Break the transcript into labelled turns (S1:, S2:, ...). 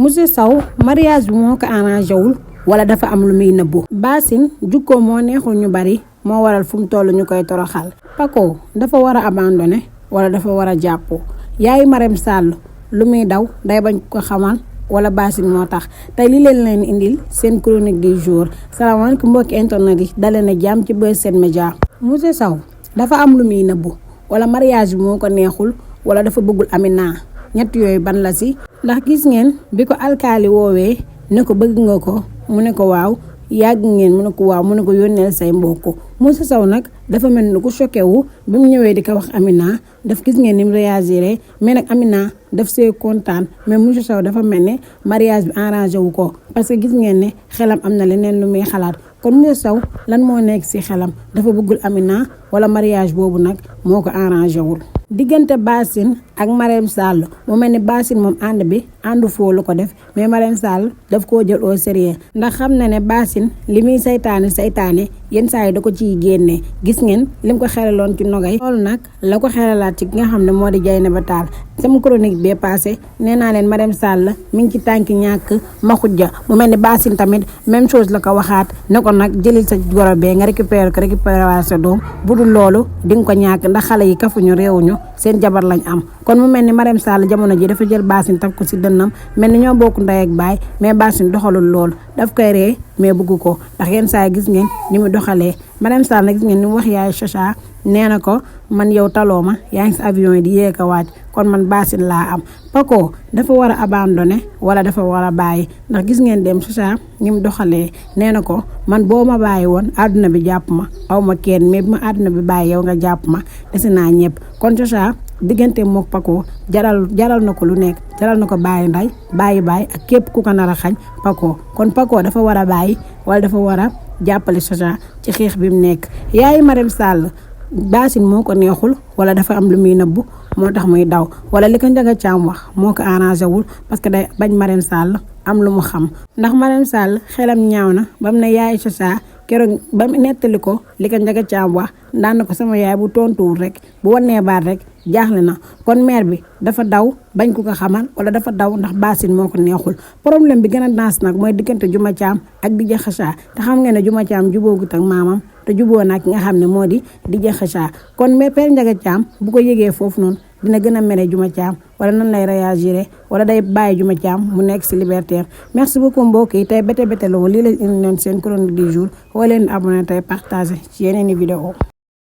S1: monsieur Sow mariage bi moo ko arrangé wul wala dafa am lu muy nëbbu. Basine jukkoo moo neexul ñu bari moo waral fu mu toll ñu koy toroxal. Paco dafa war a abandonné wala dafa war a jàppoo. Yaayu Marème Sall lu muy daw day bañ ko xamal wala Basine moo tax tey li leen indil seen chronique du jour. salaamaaleykum mbokki internet yi dalee na jàmm ci Buzz 7 Média. monsieur Sow dafa am lu muy nëbbu wala mariage bi moo ko neexul wala dafa bëggul Amina ñett yooyu ban la si. ndax gis ngeen bi ko alkaali woowee ne ko bëgg nga ko mu ne ko waaw yàgg ngeen mu ne ko waaw mu ne ko yónneel say mbokk. monsieur Sow nag dafa mel ni ku choqué wu bi mu ñëwee di ko wax Amina daf gis ngeen ni mu réagiré mais nag Amina daf see kontaan mais monsieur Sow dafa mel ne mariage bi arrangé wu ko parce que gis ngeen ne xelam am na leneen lu muy xalaat. kon monsieur Sow lan moo nekk ci xelam dafa bëggul Amina wala mariage boobu nag moo ko arrangé wul. diggante Basine ak Marème Sall mu mel ni Basine moom ànd bi àndu foo lu ko def mais Marème Sall daf koo jël au sérieux ndax xam na ne Basine li muy saytaane yenn saa yi da ko ciy génnee gis ngeen lim ko xelaloon ci nogay loolu nag la ko xelalaat ci ki nga xam ne moo di Dieynaba Tall. sama chronique bee passé nee naa leen Marème Sall mi ngi ci tànki ñàkk ma xujja mu mel ni Basine tamit même chose la ko waxaat ne ko nag jëlil sa goro bee nga récupérer waa sa doom bu dul loolu di nga ko ñàkk ndax xale yi kafuñu réewuñu seen jabar lañ am. kon mu mel ni Marème Sall jamono ji dafa jël Basine taf ko si dënnam mel ni ñoo bokk ndey ak baay mais Basine doxalul loolu daf koy ree mais bëgg ko ndax yenn saa yi gis ngeen ni mu doxalee. Marème Sall nag gis ngeen ni mu wax yaay Chacha nee na ko man yow taloo ma yaa ngi si avion yi di yéeg a waaj kon man Basine laa am. Paco dafa war a abandonné wala dafa war a bàyyi ndax gis ngeen dem Chacha ni mu doxalee nee na ko man boo ma bàyyi woon àdduna bi jàpp ma aw ma kenn mais bi ma àdduna bi bàyyi yow nga jàpp ma dese naa ñëpp. kon Chacha diggante mook Paco jaral na ko lu nekk jaral na ko bàyyi nday bàyyi ak képp ku ko nar a xañ Paco. kon Paco dafa war a bàyyi wala dafa war a jàppale Chacha ci xeex bi mu nekk. yaayu Marème Sall Basine moo ko neexul wala dafa am lu muy nëbbu moo tax muy daw wala li ko Ndiaga Thiam wax moo ko arrangé wul parce que day bañ Marème Sall am lu mu xam. ndax Marème Sall xelam ñaaw na ba mu ne yaayu Chacha keroog ba mu nettali ko li ko Ndiaga Thiam wax daan na ko sama yaay bu tontuwul rek bu wannee baat rek jaaxle na. kon mère bi dafa daw bañ ko xamal wala dafa daw ndax Basine moo ko neexul. problème bi gën a daas nag mooy diggante Juma Thiam ak Dj Chacha te xam ngeen ne Juma Thiam jubóogut ak maamam te juboo nag nga xam ne moo di Dj Chacha. kon mais père Ndiaga Thiam bu ko yëgee foofu noonu dina gën a mere Juma Thiam wala nan lay réagir wala day bàyyi Juma Thiam mu nekk ci liberté. merci beaucoup mbokk yi tey bete la woon lii la indi noonu seen chronique du jour woo leen abonné tey partagé ci yeneen i vidéo